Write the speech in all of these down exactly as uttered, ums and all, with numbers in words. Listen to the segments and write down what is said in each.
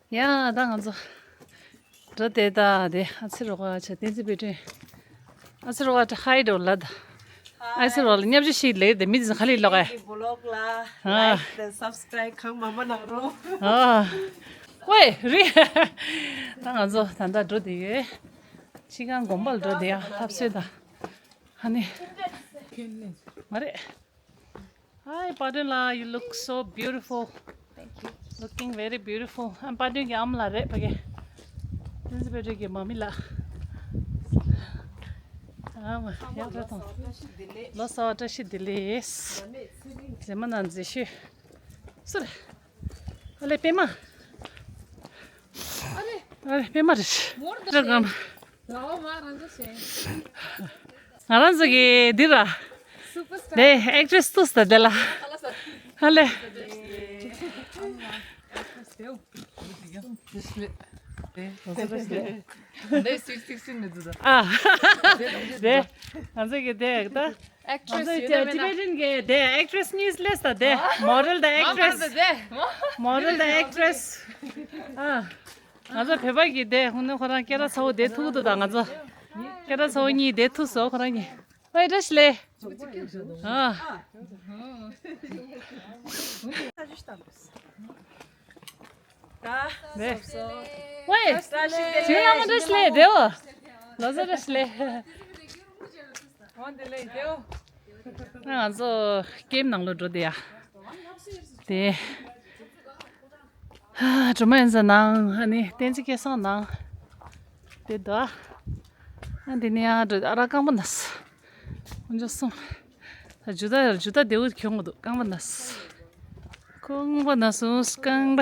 ཡ་ད་ང་ཚོ་འགྲོ་དེ་ད་དེ་ཨ་ཚེ་རོགས་ཆ་བསྟན་འཛིན་དཔལ་སྒྲོན། ཨ་ཚེ་རོགས་ཧའི་འགྲོ་ལ་ད། ཨ་ཚེ་རོགས་ལ་མཉམ་ཞུགས་ཤིག་ལེགས་དེ་མི་དེ་ཚོ་ག་ལེ་ལོག་ཨེ། ཨ་ལའིག་དང་སབ་སི་ཀྲའིབ་གང་མང་མང་གནང་རོགས། ཨ་ཝེ་རི། ད་ང་ཚོ་ད་ད་འགྲོ་དེ་ཡོད། ཕྱི་གང་དགོན་པར་འགྲོ་དེ་ཡ་ཐབས་སོད་ད། ཧ་ནི། མ་རེད། Hi, Padunla, you look so beautiful. Thank you. Looking very beautiful. I'm Padun གི་ཨ་མ་ལགས་རེད་ཕ་གི། བསྟན་འཛིན་དཔལ་སྒྲོན་གྱི་མ་མི་ལགས། ཨ་མ་ཡག་པོ་དང་། ལོ་གསར་བ་བཀྲ་ཤིས་བདེ་ལེགས། མཛེས་མ་ན་མཛེས་ཤོས། སུ་རེད། ཨ་ལེ་པད་མ། ཨ་ལེ་པད་མ་རེད། ངོར་འདུག་རེད་གམ། ལའོ་མ་རང་ཚོ་བྱས། ང་རང་ཚོ་གི་འདི་ར། སུ་པར་སི་ཊར། དེ་ཨེག་ཊི་རེ་སི་ཏུས་ད་དེ་ལ། ཧ་ལེ། ཨ། དེ་ང་ཚོ་གི་དེ་ད། ཨེག་ཊི་རེ་སི་ང་ཚོ་ཡོད་ན་མེད་ན། ཊི་བེ་ཊན་གི་དེ་ཨེག་ཊི་རེ་སི་གཉིས་སླེབས་ད་དེ་མོ་ཌེལ་དང་ཨེག་ཊི་རེ་སི། མོ་ཌེལ་དང་ཨེག་ཊི་རེ་སི། ཨ། ང་ཚོ་བོད་པ་གི་དེ་ཧུ་ནེ་ཁོ་རང་སྐད་གྲགས་ཚ་བོ་དེ་ཐུག་འདུག་ད་ང་ཚོ། སྐད་གྲགས་ཚ་བོ་གཉིས་དེ་ཐུག་སོང་ཁོ་རང་གཉིས། ཝེ་བཀྲ་ཤིས་བདེ་ལེགས། ཨ། ཝེ། བྱིས་པ་ལྷ་མོ་བཀྲ་ཤིས་བདེ་ལེགས་དེའོ། ལོ་གསར་བཀྲ་ཤིས་བདེ་ལེགས། ང་ཚོ་ཀེམ་ནང་ལོགས་འགྲོ་དེ་ཡ། དེ། སྒྲོལ་མ་ཡན་ས་ནང་ཨ་ནི་བསྟན་འཛིན་སྐལ་བཟང་ནང་། དེ་དོ། ཨ་འདི་ནི་ཡང་འགྲོ་ཨ་ར་རྐང་པ་ན་སོང་། འཇུ་ད་འཇུ་ད་དེའུ་ཁྱོད་ངོ་འདུག་རྐང་པ་ན་སོང་། རྐང་པ་ན་སོང་རྐང་པ།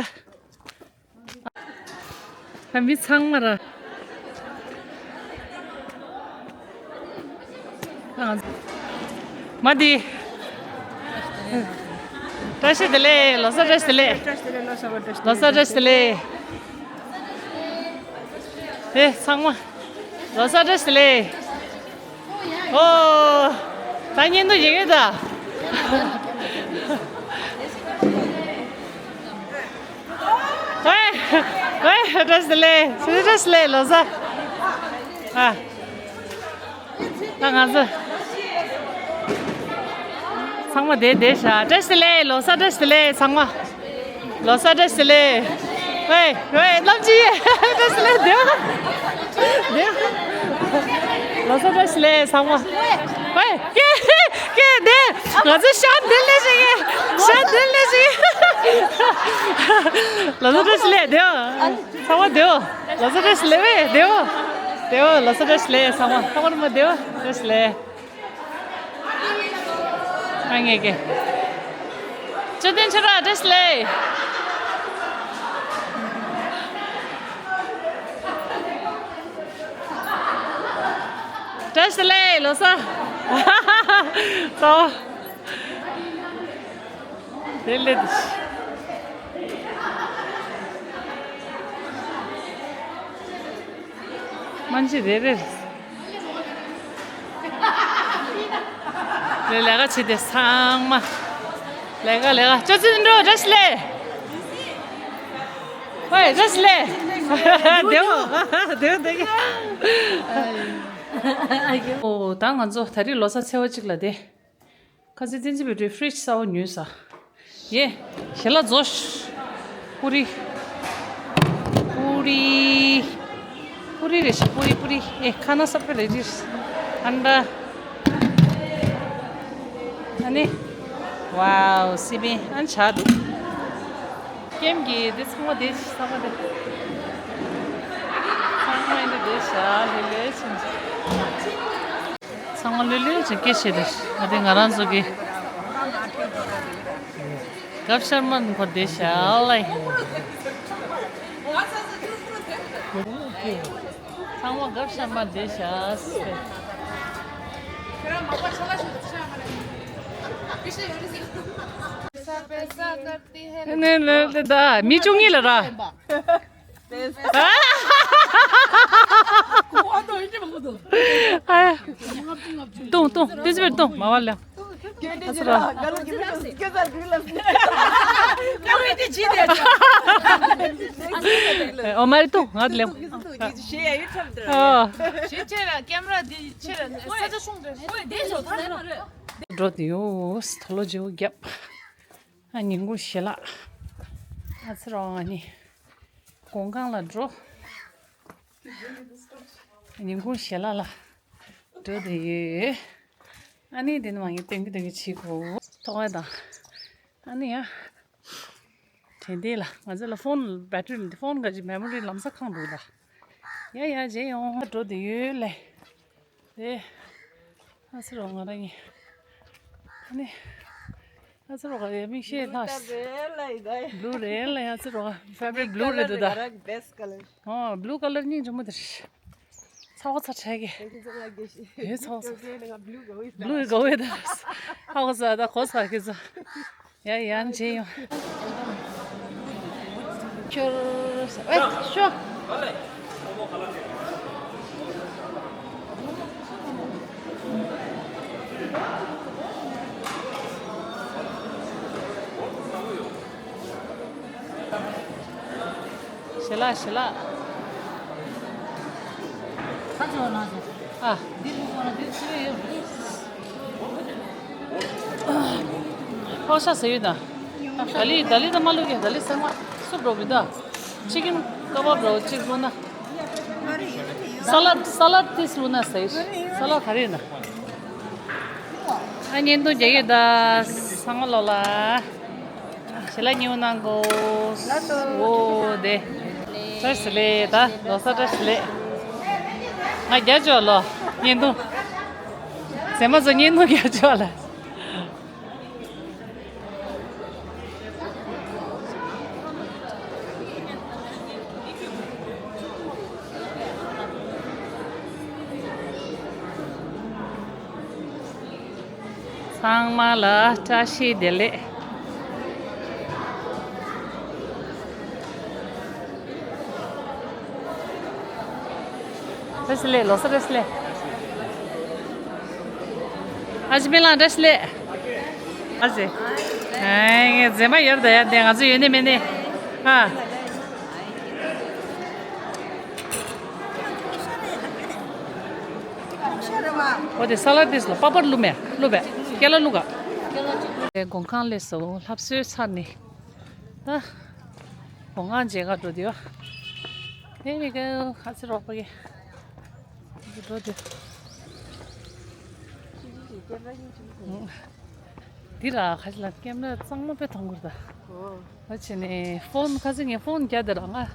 ད་མི་ཚང་མ་ར། མ་དི། བཀྲ་ཤིས་བདེ་ལེགས། ལོ་གསར་བཀྲ་ཤིས་བདེ་ལེགས། ལོ་གསར་བཀྲ་ཤིས་བདེ་ལེགས། ཨེ་ཚང་མ། ལོ་གསར་བཀྲ་ཤིས་བདེ་ལེགས། ཨོ། ད་བརྙན་ཐུང་ཡིན་ཡོད་ད། ཝེ། ཝེ། བཀྲ་ཤིས་བདེ་ལེགས། བཀྲ་ཤིས་བདེ་ལེགས་ལོ་གསར། ཨ། ད་ང་ཚོ། ཚང་མ་བསྡད་བསྡད་ཤག་བཀྲ་ཤིས་བདེ་ལེགས། ལོ་གསར་བཀྲ་ཤིས་བདེ་ལེགས་ཚང་མ། ལོ་གསར་བཀྲ་ཤིས་བདེ་ལེགས། ཝེ་ཝེ་རྣམ་ཅི་ཡེ་བཀྲ་ཤིས་བདེ་ལེགས་བསྡད། ལོ་གསར་བཀྲ་ཤིས་བདེ་ལེགས་ཚང་མ། ཝེ་ཀེ་ཀེ་བསྡད། ང་ཚོ་ཤར་བསྡད་ལས་ཤིག་ཡེ། ཤར་བསྡད་ལས་ཤིག་ཡེ། ལོ་གསར་བཀྲ་ཤིས་བདེ་ལེགས་བསྡད། ཚང་མ་བསྡད། ལོ་གསར་བཀྲ་ཤིས་བདེ་ལེགས་བསྡད། བསྡད། ལོ་གསར་བཀྲ་ཤིས་བདེ་ལེགས་ཚང་མ། ཚང་མ་བསྡད། བཀྲ་ཤིས་བདེ་ལེགས། ཨ་ངེ་གེ། ཅོ་ཏན་ཆོས་ར་བཀྲ་ཤིས་བདེ་ལེགས། བཀྲ་ཤིས་བདེ་ལེགས་ལོ་གསར། ཚོ། དེ་ལེ་དུ། མན་ཇི་རེ་རེ། ལས་ལས་ཀ་བྱེད་དེ་ཚང་མ། ལས་ཀ་ལས་ཀ་ཅོ་ཙི་འགྲོ་བཀྲ་ཤིས་བདེ་ལེགས། ཧོꯏ་བཀྲ་ཤིས་བདེ་ལེགས། བདེ་བོ་བདེ་བོ་བདེ་གི། ཨོ་ད་ང་ཚོ་ད་རེས་ལོ་གསར་ཚེས་པ་གཅིག་ལ་དེ། ཁ་སང་བསྟན་འཛིན་པའི་དུས་ཕྲིཇ་གསར་པ་ཉོས་ས། ཡེ། ཞལ་ལག་རྫོགས། པུ་རི། པུ་རི། པུ་རི་རེད་ཤག་པུ་རི་པུ་རི། ཨེ་ཁ་ན་ས་པ་རེ་རེ། ཨན་པ། ཨ་ནི། ཝའོ་སི་པན་ཨན་ཆག་འདུག་ཀེམ་གྱི་འདི་ཚང་མ་འདི་ཚང་མ་འདི། ཚང་མ་འདི་འདི་ཤག་ལྷོད་ལྷོད་ཕྱིན་ཅིག་ཚང་མ་ལྷོད་ལྷོད་ཅིག་སྐད་ཆ་རེད། ང་དེ་ང་རང་ཚོ་གི་སྐབས་ཤར་མ་འཁོར་བསྡད་ཤག་ལ། ཚང་མ་སྐབས་ཤར་མ་བསྡད་ཤག་ནས་ལ་ལ་ད་མི་བཅུ་གཉིས་ལ་ར། ཏོང་ཏོང་ཏི་ཙི་བེར་ཏོང་མ་བ་ལ། ཨོ་མ་རེད་དོ་ང་ལེམ། འགྲོ་དེ་ཡོ་ཐོ་ལོ་ཇོ་རྒྱབ། ཨ་ཉིན་གུང་ཞལ་ལག་ཨ་ཚེ་རོགས་ཨ་ནི་གོང་ཁང་ལ་འགྲོ། ཉིན་གུང་ཞལ་ལག་ལ་འགྲོ་དེ་ཡོད། ཨ་ནི་དེ་ནི་མ་ངས་སྟོན་གི་སྟོན་གི་བྱེད་དགོས་ཐོག་ཨེ་དང་། ཨ་ནི་ཡ། དྲན་དེ་ལ་ང་ཚོ་ལ་ཕོན་བེ་ཊི་རི་ཕོན་ག་ཅིག་མེ་མོ་རི་ལམ་སང་ཁེངས་འདུག་ད། ཡ་ཡ་རྗེས་ཡོང་འགྲོ་དེ་ཡོད་ལེ། དེ། ཨ་ཚེ་རོགས་ང་རང་ངི། ཨ་ནི། ཨ་ཚེ་རོགས་ཡ་མིག་ཤེལ་ལྷག་རེད་ལ་ཡི་ད་ཡི། བླུ་རེད་ལ་ཡ་ཨ་ཚེ་རོགས་ཕེ་བ་རིཊ་བླུ་རེད་འདུག་ད། ཨོ་བླུ་ཀ་ལར་སྙིང་རྗེ་མོ་དེ་རེད། ཚ་བ་ཚ་ཁྲལ་གི། ཡོད་ཚ་བ་ཚ། བླུ་ག་བའི་ད། ཧ་གོ་ཚ་ད་གོ་ཚ་གི་ཚ། ཡ་ཡང་བྱེད་ཡོང་། ཁྱོད་ཨེ་ཤོ། ཞལ་ལག་ཞལ་ལག་ཨ། ཕོ་ཤ་ཟེར་ཡོད་ད། ད་ལི་ད་ལི་ད་མ་ལུག་གི་ད་ལི་ཟེར་མ་སུབ་འགྲོ་བི་ད། ཅི་ཀིན་ཀ་བབ་འགྲོ་ཅིག་ལུ་ན། ས་ལད་ས་ལད་ཏིས་ལུ་ན་ཟེར། ས་ལད་ག་རེ་ཡིན་ན། ཨ་བརྙན་ཐུང་རྒྱག་གི་ད་ས་ངོ་ལོ་ལ། ཞལ་ལག་ཉིའུ་གནང་གོ། འོ་དེ། བཀྲ་ཤིས་བདེ་ལེགས་ད་ལོ་གསར་བཀྲ་ཤིས་བདེ་ལེགས། ང་རྒྱ་ཅོག་ལོ་བརྙན་ཐུང་། མཛེས་མ་ཚོ་བརྙན་ཐུང་རྒྱ་ཅོག་ལ། ཚང་མ་ལ་བཀྲ་ཤིས་བདེ་ལེགས། བཀྲ་ཤིས་བདེ་ལེགས། ལོ་གསར་བཀྲ་ཤིས་བདེ་ལེགས། ཨ་ཅི་པེ་ལང་བཀྲ་ཤིས་བདེ་ལེགས། ཨ་ཅི། ཨེ་ངས་མཛེས་མ་ཡོད་ད་ཡ་དེ་ང་ཚོ་ཡོད་ནི་མེད་ནི། ཨ། འོ་དེ་ས་ལད་ཏིས་ལ་པ་པར་བླུགས་མེད་བླུགས་པས་སྐེ་ལ་བླུགས་ག་དེ་གོང་ཁང་ལས་སོ་ལྷབ་སོའི་ཚར་ནི། ད། གོང་ཁང་མཇལ་ག་འགྲོ་དུས། དེ་ནི་ཀ་ཁ་ཚེ་རོགས་པ་གི། འགྲོ་དུས། འདི་ར་ཁ་ཅིག་ལ་ཀེམ་ར་གཙང་མ་དཔེ་མཐོང་གི་རེད་ད། ཨོ། ཨ་ཆེ་ནས་ཕོན་ཁ་ཚིག་ངས་ཕོན་རྒྱག་དེ་ར་ང་།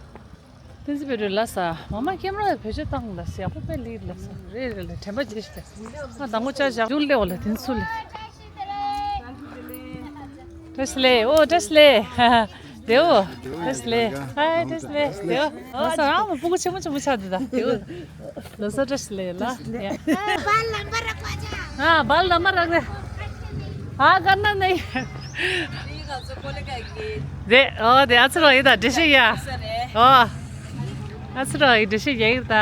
བསྟན་འཛིན་པའི་རུ་ལ་ས་མ་མ་ཀེམ་ར་བེད་སྤྱོད་བཏང་ལ་ཞག་པོ་དཔེ་ལེགས་ལ་ས་རེད་རེད་ལ་དྲན་པ་བརྗེད་ཤི་ད། ང་དང་པོ་ཅག་ཞག་རྒྱུག་ལེ་འོ་ལ་དེ་ཚུ་ལེ། བཀྲ་ཤིས་བདེ་ལེགས། ཨོ་བཀྲ་ཤིས་བདེ་ལེགས། བདེའོ། བཀྲ་ཤིས་བདེ་ལེགས། ཧའི་བཀྲ་ཤིས་བདེ་ལེགས། བདེའོ། ཨོ་ས་རང་མ་སྤུ་གུ་ཆེན་མོ་ཆེན་མོ་ཆགས་འདུག་ད་བདེའོ། ལོ་གསར་བཀྲ་ཤིས་བདེ་ལེགས་ལ། ཡ། ཨ་བལ་ལམ་པ་རག་ལས། ཨ་ག་ན་ནི། རེད། ཨོ་དེ་ཨ་ཚེ་རོགས་ཡིན་ད་འགྲེལ་བཤད་ཡ། ཨོ། ཨ་ཚེ་རོགས་ཡིན་འགྲེལ་བཤད་ཡ་ཡིན་ད།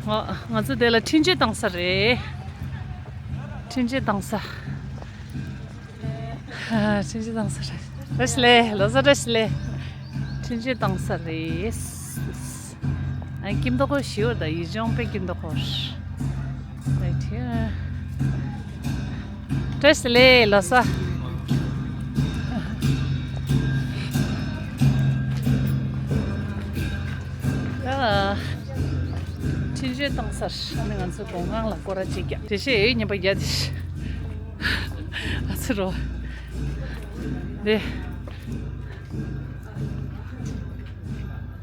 ཨོ་ང་ཚོ་དེ་ལ་འཕྲིན་བཅོལ་བཏང་ས་རེད། འཕྲིན་བཅོལ་བཏང་ས། འཕྲིན་བཅོལ་བཏང་ས་རེད། བཀྲ་ཤིས་བདེ་ལེགས། ལོ་གསར་བཀྲ་ཤིས་བདེ་ལེགས། འཕྲིན་བཅོལ་བཏང་ས་རེད། ཨ་ཀིམ་ཏོ་ཁོ་ཞིའོ་ད་ཡི་ཅོང་པེ་ཀིམ་ཏོ་ཁོ། Right here. བཀྲ་ཤིས་བདེ་ལེགས་ལོ་གསར། ཨ། འཕྲིན་བཅོལ་བཏང་ས་རེད། ཨ་ནི་ང་ཚོ་སྒོ་ང་ལ་སྐོར་ར་ཅིག་རྒྱག་འགྲེལ་བཤད་ཡོད་ཉན་པ་རྒྱག་དེ། ཨ་ཚེ་རོགས། དེ།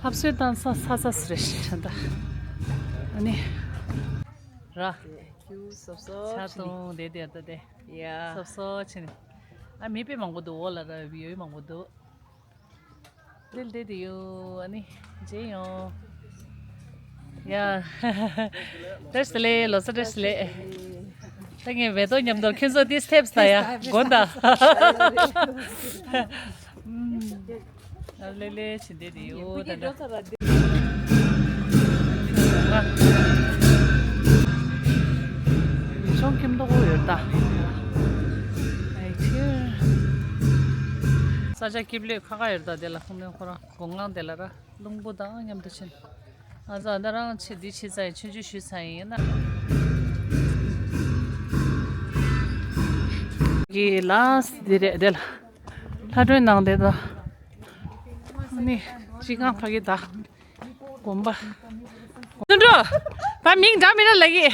ལྷབ་སོའི་ཏང་ས་ས་ས་སི་རེ་ཤི་ད། ཨ་ནི། ར། ཁྱུ་སོབ་སོབ་ཆ་ཆི་ནི། དུང་དེ་དེ་ད་དེ། ཡ། སོབ་སོབ་ཆི་ནི། ཨ་མི་དཔེ་མང་པོ་འདུག་འོ་ལ་ར་བི་ཡོད་མང་པོ་འདུག་དེ་དེ་དེ་ཡོད་ཨ་ནི་མཇལ་ཡོང་། ཡ། བཀྲ་ཤིས་བདེ་ལེགས་ལོ་གསར་བཀྲ་ཤིས་བདེ་ལེགས། ད་ངས་མེ་ཏོག་མཉམ་དུ་ཁྱོད་ཚོ་དེ་སྟེབས་ད་ཡ་དགོན་ད། ཨ་ལེ་ལེ་བྱེད་འདི་རེད་ཡོད་ད་ད། ཆོང་ཁྱིམ་ཐོག་ཡོད་ད། ས་ཆ་སྐྱིབས་ལོས་ཁ་ཁ་ཡོད་ད། དེ་ལ་ཁོང་ནས་ཁོ་རང་སྒོ་ང་དེ་ལ་ར་རླུང་བུ་དང་མཉམ་དུ་ཕྱིན། ང་ཚོ་ཨ་ད་རང་ཆེ་འདི་ཕྱི་ཚ་ཡིན། ཆུང་ཆུང་ཞུས་ཚ་ཡིན་ན། གི་ལ་སི་འདི་རེད། དེ་ལ་ལྷ་སྒྲོན་ནང་དེ་ད། ནི་ཅི་གང་ཕ་གི་ད། དགོན་པ། དུད་འགྲོ། ད་མིང་འདྲ་མི་འདྲ་ལ་གི།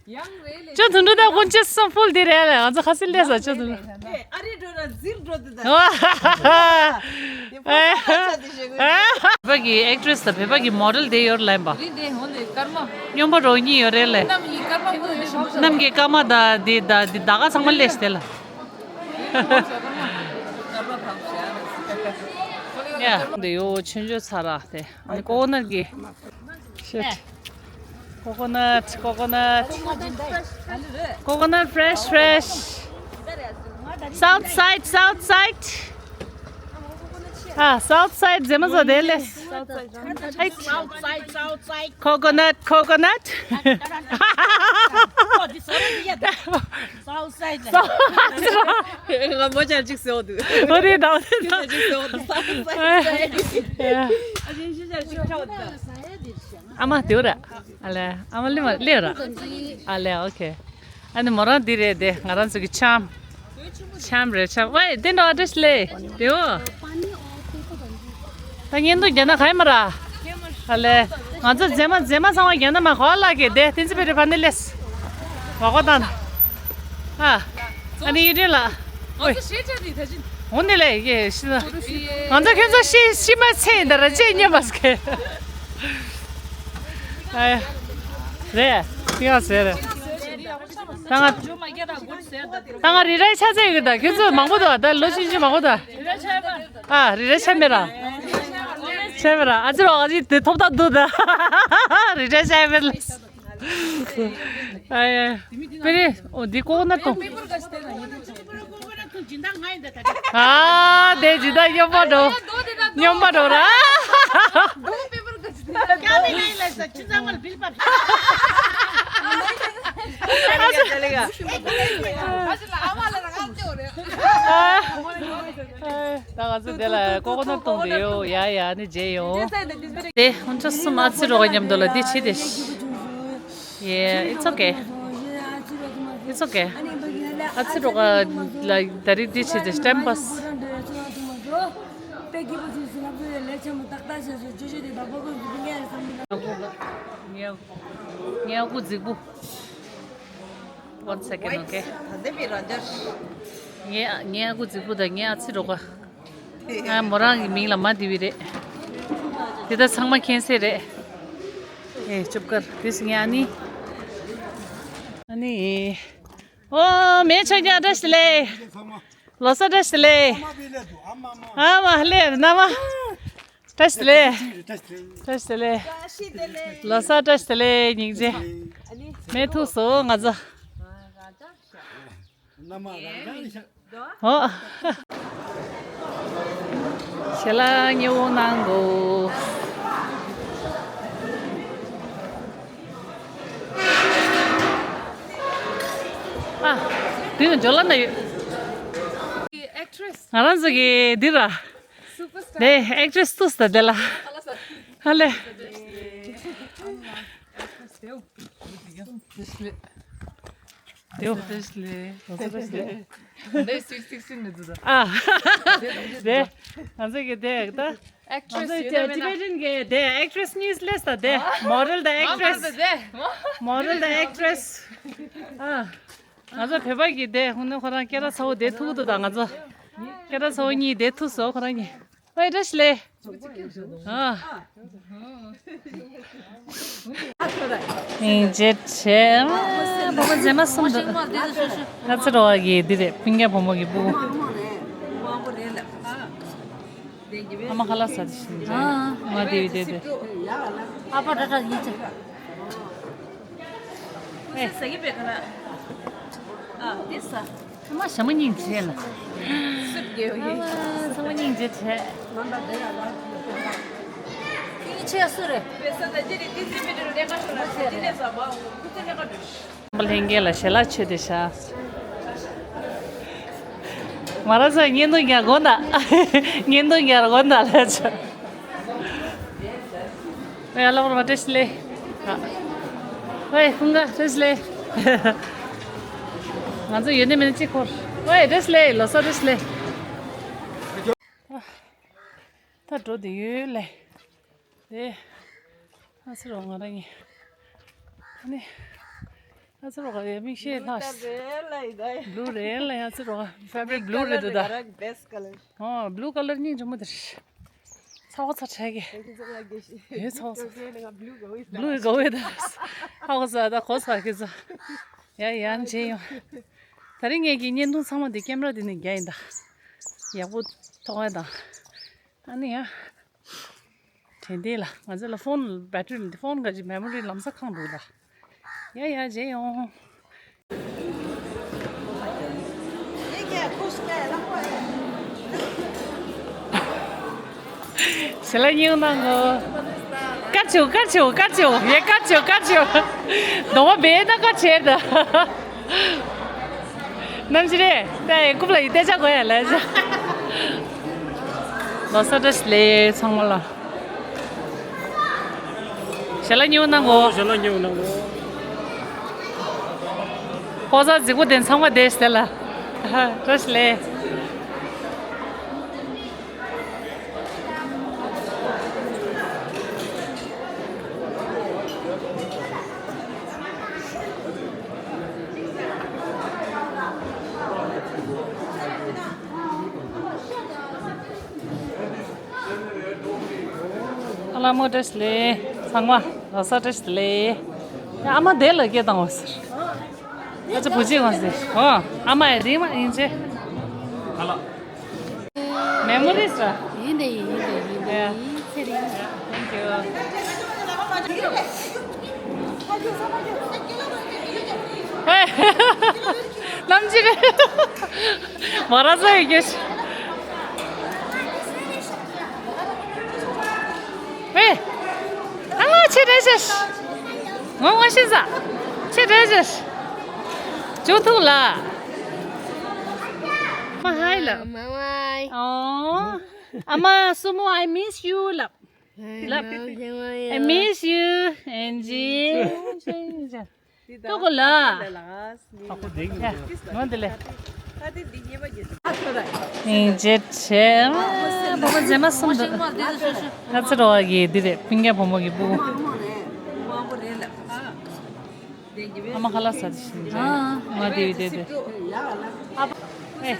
ཡང་རེད་ལེ། ཅོ་དུད་འགྲོ་ད་དཀོན་ཅོ་སམ་ཕུལ་དེ་རེད་ལེ། ང་ཚོ་ཁ་སིལ་ལས་ས་ཅོ་དུད་འགྲོ། ཨ་རི་འགྲོ་ར་ཟིལ་འགྲོ་དུ་ད། བོད་པ་གི་ཨེག་ཊི་རེ་སི་དང་བོད་པ་གི་མོ་ཌེལ་དེ་ཡོད་ལེན་པ། རི་དེ་ཧོ་ལེ་ཀར་མ། སྨྱོན་པ་རོགས་གཉིས་ཡོད་རེད་ལེ། གནམ་གྱི་ཀར་མ་ཀུན་ནས་ཤོག་ཤོག་གནམ་གྱི་ཀར་མ་ད་དེ་ད་དེ་ད་ག་ཚང་མ་ལས་ཤི་དེ་ལ། ཡ། འདི་ཡོ་ཆུང་ཆུང་ཚ་ར་དེ། ཨ་ནི་ཀོ་ནར་གི། Shit. Coconut, coconut. Coconut fresh, fresh. South side, south side. Ah, south side, zema zo dele. South side, south side. Coconut, coconut. South side. South side. ང་མོ་ཅར་ཅིག་སེ་འོ་དུ། འོ་དེ་ད། ཅིག་སེ་འོ་དུ། South side. ཨ་ཅིག་ཤི་ཅར་ཅིག་ཁྲའོ་དུ། ཨ་མ་དེའུ་ར། ཨ་ལེ། ཨ་མ་ལེ་མ་ལེ་ར། ཨ་ལེ། ཨོ་ཁེ། ཨ་ནི་མོ་རང་འདི་རེད་དེ། ང་རང་ཚོ་གི་ཆམ། ཆམ་རེད་ཆམ། ཝེ་དེ་འདྲ་ཨ་ཌེས་ལེ། དེའུ། ད་བརྙན་ཐུང་རྒྱ་ནག་ག་ཡི་མ་ར། ཨ་ལེ། ང་ཚོ་རྫས་མ་རྫས་མ་ཚང་མ་རྒྱ་ནག་མ་གོ་ལ་གི་དེ་བསྟན་འཛིན་པའི་རེ་ཕ་ནི་ལེས། གོ་གོ་དང་། ཨ། ཨ་ནི་ཡུ་ཏྲེ་ལ། ང་ཚོ་ཤེས་བྱ་དེ་ད་ཅི། འོ་ནི་ལེ་ཡེ་ཤི་ན། ང་ཚོ་ཁྱོད་ཚོ་ཤི་ཤི་མ་ཚེ་འདི་ར་ཅེ་ཉེ་མ་སྐད། ཨ་ཡ། རེད། ཡ་ཟེར་རེད། ད་ང་ད་ང་རི་རའི་ཆ་ཚད་ཡོད་གི་ད། ཁྱོད་ཚོ་མང་པོ་འདུག་ད་ལོ་ཆུང་ཆུང་མང་པོ་འདུག་ཨ་རི་རའི་ཆ་མེད་ར། ཆ་མེད་ར། ཨ་ཅི་རོ་ཨ་ཅི་དེ་ཐོབ་ཐབས་འདུག་ད། རི་རའི་ཆ་མེད་ལ། ཨ་ཡ། པེ་རེ། འོ་འདི་ཀོ་ན་ཏོ། ཨ་དེ་ཇི་ད་སྨྱོན་པ་འགྲོ། སྨྱོན་པ་འགྲོ་ར། ད་ང་ཚོ་དེ་ལ་ཀོ་ཀོ་ནཊ་བཏུང་དེ་ཡོད། ཡ་ཡ་ནི་རྗེས་ཡོང་། དེ་ཧུན་ཆོ་སུ་མ་ཚི་རོགས་མཉམ་དུ་ལ་འདི་ཕྱི་དེ། Yeah, it's okay. It's okay. ཨ་ཚི་རོགས་ལ་ད་རེས་འདི་བྱེད་དེ་སྟེམ་པས། ངའི་ངའི་ཨ་ཁུ་རྫིག་པོ། One second, okay. ངའི་ངའི་ཨ་ཁུ་རྫིག་པོ་དང་ངའི་ཨ་ཚི་རོགས། ང་མོ་རང་གི་མིང་ལ་མ་འདི་བི་རེད། དེ་ད་ཚང་མ་མཁྱེན་གསལ་རེད། ཨེ་ཅོབ་ཀར་དེ་སི་ངའི་ཨ་ནི། ཨ་ནི། ཨོ་མེ་ཆོས་རྒྱལ་བཀྲ་ཤིས་བདེ་ལེགས། ལོ་གསར་བཀྲ་ཤིས་བདེ་ལེགས། ཨ་མ་ལེ་ན་མ། བཀྲ་ཤིས་བདེ་ལེགས། བཀྲ་ཤིས་བདེ་ལེགས། ལོ་གསར་བཀྲ་ཤིས་བདེ་ལེགས་སྙིང་རྗེ། མེ་ཐུག་སོ་ང་ཚོ། ཨོ། ཞལ་ལག་ཉེ་བོ་གནང་གོ། ཨ། དེ་ནི་ཇོ་ལ་ན་ཡོད། ང་རང་ཚོ་གི་འདི་ར། དེ་ཨེག་ཊི་རེ་སི་ཐུག་ས་དེ་ལ། ཧ་ལེ། དེའུ། དེའུ། ཨ། དེ། ང་ཚོ་གི་དེ་ད། ང་ཚོ་གི་ཊི་བེ་ཊན་གི་དེ་ཨེག་ཊི་རེ་སི་གཉིས་སླེབས་ད་དེ། མོ་ཌེལ་དང་ཨེག་ཊི་རེ་སི། མོ་ཌེལ་དང་ཨེག་ཊི་རེ་སི། ཨ། ང་ཚོ་བོད་པ་གི་དེ་ཧུན་ནོ་ཁོ་རང་སྐད་གྲགས་ཚ་བོ་དེ་ཐུག་འདུག་ད་ང་ཚོ། སྐད་གྲགས་ཚ་བོ་གཉིས་དེ་ཐུག་སོ་ཁོ་རང་གཉིས། ཨོའི་བཀྲ་ཤིས་བདེ་ལེགས། ཨ། སྙིང་རྗེ་ཆེ། ཨ། བུ་མོ་མཛེས་མ་གསུམ་འདུག་ཨ་ཚི་རོགས་ཀྱི་འདི་རེད། སྤུན་ཀྱག་བུ་མོ་གི་སྤུ་གུ། ཨ་མ་ཁ་ལག་ཟ་དེ་བཞིན་རེད། ང་དེ་བི་དེ་དེ། ཨ་ཕ་ཏྲ་ཏྲ་ཡིན་ཅིག་ཨེ། ཟ་གི་པའི་ཁ་ལག་ཨ་དེ་ཟ། ཚང་མ་ཞྭ་མོ་སྙིང་རྗེ་ལ། སུ་དགེ་བའི། ཨ་ཚང་མ་སྙིང་རྗེ་བྱས། སྙིང་རྗེ་སུ་རེད། ལྷན་རྒྱས་ལ་ཞལ་ལག་མཆོད་དེ་བཞག་མ་ར་ས་བརྙན་ཐུང་རྒྱག་དགོས་ད། བརྙན་ཐུང་རྒྱག་དགོས་ད་ལས་ཆ། ཨེ་ཡ་ལ་བར་བ་བཀྲ་ཤིས་བདེ་ལེགས། ཨེ་ཁུང་ག་བཀྲ་ཤིས་བདེ་ལེགས། ང་ཚོ་ཡོད་ནི་མེད་ནི་གཅིག་འཁོར། ཨེ་བཀྲ་ཤིས་བདེ་ལེགས། ལོ་གསར་བཀྲ་ཤིས་བདེ་ལེགས། ད་འགྲོ་དེ་ཡོད་ལེ། དེ། ཨ་ཚེ་རོགས་ང་རང་ཉིད། ཨ་ནི། ཨ་ཚེ་རོགས་ཡ་མིག་ཤེལ་ལྷག་ཤི། བླུ་རེད་ལ་ཡ་ཚེ་རོགས་ཕེ་བ་རིག་བླུ་རེད་འདུག་ད། ཨོ་བླུ་ཀ་ལར་སྙིང་རྗེ་མོ་དེ་རེད། ཚ་བོ་ཚ་ཆེ་གི། ཡོད་ཚ་བོ་ཚ། བླུ་ག་བས་ད། ཧ་གོ་ས་ད་གོ་ས་གི་ཚ། ཡ་ཡ་མཇལ་ཡོང་། ད་རིང་ངེད་ཀྱི་བརྙན་ཐུང་ཚང་མ་དེ་ཀེམ་ར་དེ་ནས་རྒྱག་ཡིན་ད། ཡག་པོ་ཐོག་ཡ་དང་། ཨ་ནི་ཡ། དྲན་དེ་ལ་ང་ཚོ་ལ་ཕོན་བེ་ཊི་རི་ཕོན་ག་ཅི་མེ་མོ་རི་ལམ་སང་ཁེངས་འདུག་ད། ཡ་ཡ་མཇལ་ཡོང་། ཞལ་ལག་ཉེ་བོ་གནང་གོ། དཀར་ཆུ་དཀར་ཆུ་དཀར་ཆུ་ཡེ་དཀར་ཆུ་དཀར་ཆུ། གདོང་པ་བེ་ད་དཀར་ཆེ་ད། ནམ་ཞིག་རེད་ད་ཡེ་རྐུབ་ལ་ཡི་ཏེ་ཆ་གོ་ཡ་ལ་ཞག་ལོ་གསར་བཀྲ་ཤིས་བདེ་ལེགས་ཚང་མ་ལ། ཞལ་ལག་ཉེ་བོ་གནང་གོ། ཞལ་ལག་ཉེ་བོ་གནང་གོ། ཕོ་གསར་གཟིགས་པོ་དེ་ཚང་མ་བསྡད་ཟེར་ལ། བཀྲ་ཤིས་བདེ་ལེགས། ཨ་ལ་མོ་བཀྲ་ཤིས་བདེ་ལེགས། ཚང་མ་ལོ་གསར་བཀྲ་ཤིས་བདེ་ལེགས། ཨ་མ་དེ་ལ་སྐད་བཏང་བ་ཟེར། ཨ་ཅག་བུ་གཅིག་ཡོང་ཟེར། ཨོ། ཨ་མ་ཡ་རིང་མ་ཡིན་ཅེ། ཨ་ལ། མེ་མོ་རིས་ར། ཡིན་དེ་ཡིན་ཡིན་དེ་ཡིན་དེ་ཡིན་ཚེ་རིང་། Thank you. ཧེ། ནམ་ཅི་རེད། མ་ར་ས་ཡི་གེ་ཤི། ཧེ། ཨ་ལ་ཆེ་རེ་ཤ་ཤི། ངོ་ངོ་ཤི་ས། ཆེ་རེ་ཤ་ཤི། ཇུ་ཐུག་ལ། མ་ཧའི་ལ། མ་ཝའི། ཨོ། ཨ་མ་སུ་མོ། I miss you ལབ། ལབ། I miss you Angie. ཏོ་གོ་ལ། ཡ། ངོ་འདི་ལེ། ཨིན་ཇེ་ཆེ། ཨ་བོ་མཛེས་མ་གསུམ་འདུག་ཨ་ཚེ་རོགས་ཀྱི་འདི་རེད། སྤུན་ཀྱག་བུ་མོ་གི་སྤུ་གུ། ཨ་མ་ཁ་ལག་ཟ་དེ་ཤིང་ཇེ། ང་དེ་བི་དེ་དེ། ཨ་བོ། ཨེ།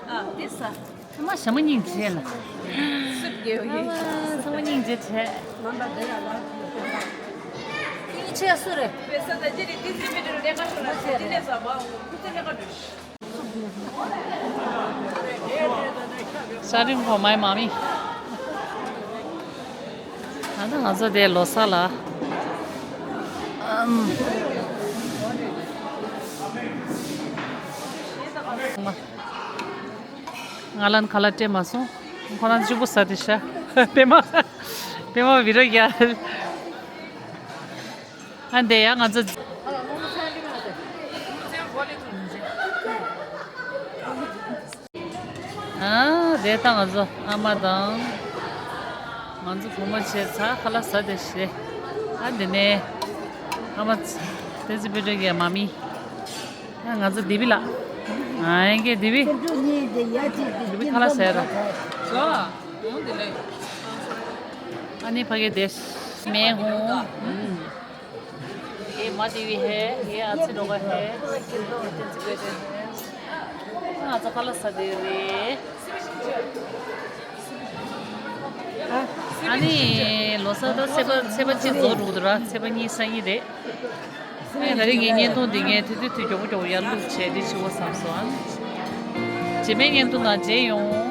ཨ་དེ་ཟ། ཚང་མ་ཞྭ་མོ་སྙིང་རྗེ་ལ། སུབ་རྒྱལ་བའི། ཚང་མ་སྙིང་རྗེ་བྱས། སྙིང་རྗེ་སུ་རེད། ས་རིང་གོ་མའི་མ་མི། ད་ལྟ་ང་ཚོ་དེ་ལོ་གསར་ལ། ཨམ། ང་ལ་ཁ་ལག་སྤྲད་མ་སོང་། ཁོ་རང་གཅིག་པུ་ཟ་དེ་ཤ། པད་མ། པད་མ་བི་རོ་རྒྱ། ཨ་འདི་ཡ་ང་ཚོ། ཨ་དེ་ད་ང་ཚོ་ཨ་མ་དང་། ང་ཚོ་བུ་མོ་བྱས་ཚ་ཁ་ལག་ཟ་དེ་ཤ། ཨ་འདི་ནས་ཨ་མ་ཚ། དེ་ཚོ་བི་རོ་རྒྱ་མ་མི། ང་ཚོ་དེ་བི་ལ། ཨ་ཡང་གི་དེ་བི། དེ་བི་ཁ་ལག་ཟེར་ར། ཨ་ནི་ཕ་གི་དེ། མེ་ཧོང་། ཡེ་མ་དེ་བི་ཧེ། ཡེ་ཨ་ཚེ་རོགས་ཧེ། ང་ཚོ་ཁ་ལག་ཟ་དེ་རེད། ཨ་ནི་ལོ་གསར་ད་ཚེས་པ་ཚེས་པ་གཅིག་རྫོགས་འགྲོ་གི་འདུག་ར། ཚེས་པ་གཉིས་སང་ཉིན་རེད། ཨེ་ད་རིང་ངའི་བརྙན་ཐུང་འདི་ངས་དུས་དུས་དུས་མགྱོགས་པོ་མགྱོགས་པོ་ཡར་བླུགས་བྱས་འདི་བྱེད་དགོས་བསམ་སོང་ཨ། རྗེས་མའི་བརྙན་ཐུང་ནང་མཇལ་ཡོང་།